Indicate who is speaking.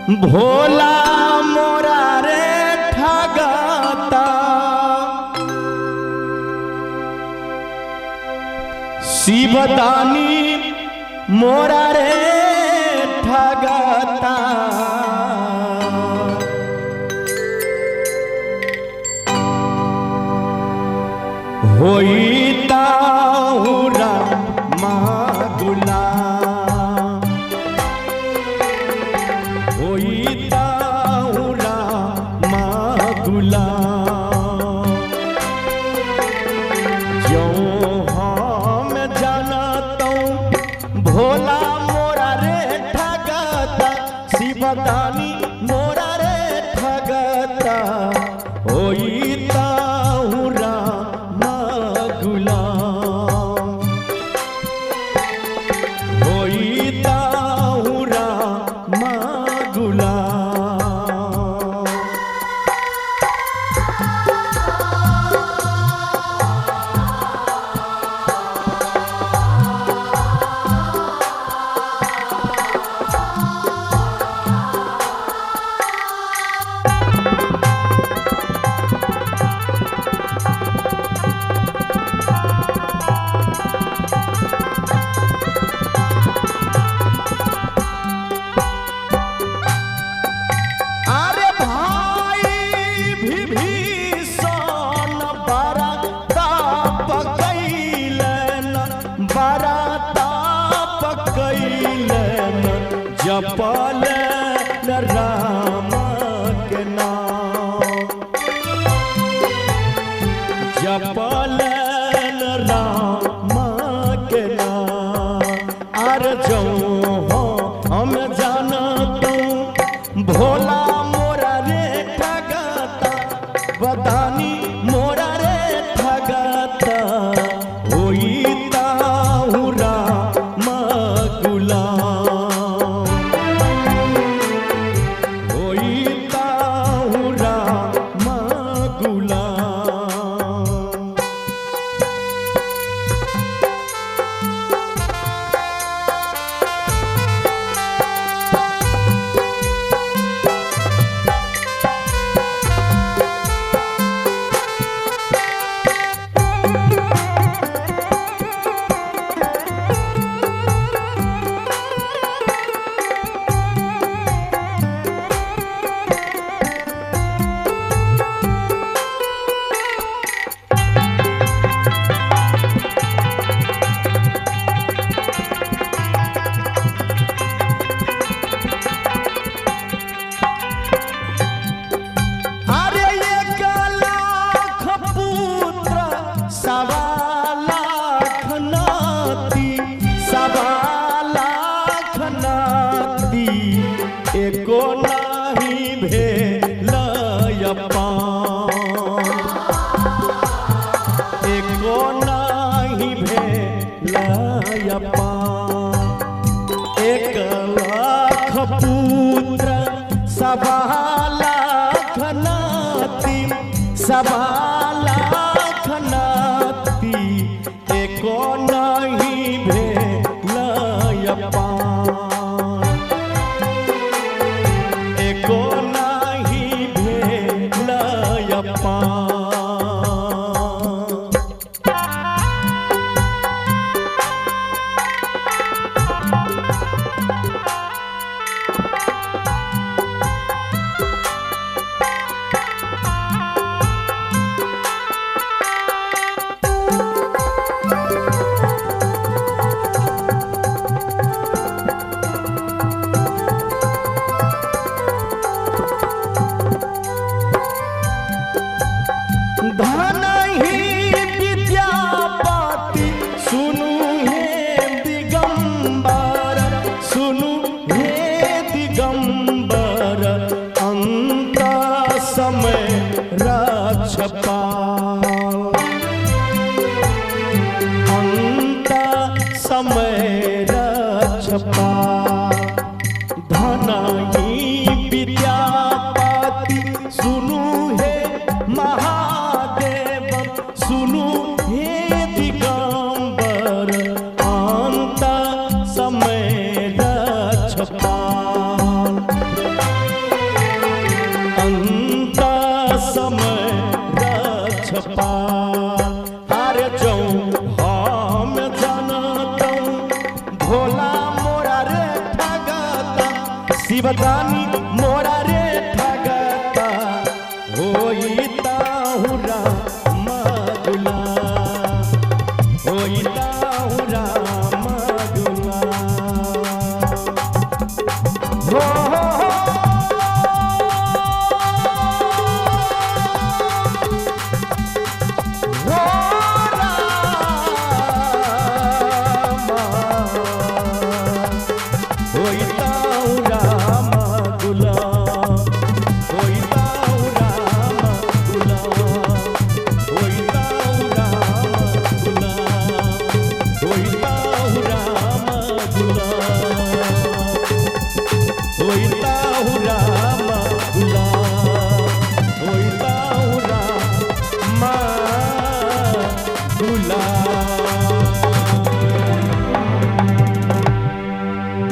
Speaker 1: भोला मोरा रे ठगता, शिवदानी मोरा रे ठगता। होईता रामा गुलाम, होईता रामा गुलाम। जो हम जानतौ भोला मोरा रे ठगता, शिवदानी मोरा रे ठगता। होईता रामा गुलाम, होईता रामा गुलाम। अरे भाई विभीषण बड़ा ताप कैलन, बड़ा ताप कैलन, जपल राम के नाम, जपल राम के नाम। अरे जो हम जानतौ भोला मोरा रे ठगता, बदानी मोरा रे ठगता। होईता रामा गुलाम, होईता रामा गुलाम। अरे एक लाख पुत्र 1.25 लाख नाती, 1.25 लाख नाती, एको नाही भेल पान, एको नाही भेल पान। 1 लाख पुत्र 1.25 लाख नाती, 1.25 लाख नाती, एको नहीं भेल पान, एको नहीं भेल पान। धन ही विद्यापति सुनु हे दिगंबर, सुनु हे दिगंबर, अंत समय रक्षपाल, अंत समय रक्षपाल। धन ही विद्यापति सुनु हे महादेव, सुनु हे दिगंबर, अंत समय रक्षपाल। जीवदानी मोरा रे ठगता होई ताहु राम गुलाम, होई ताहु राम गुलाम। हो हो हो हो रामा, होई ताहु राम गुलाम, होई ताहु राम गुलाम, होई ताहु राम गुलाम, होई ताहु राम गुलाम, होई ताहु राम गुलाम, होई ताहु राम गुलाम।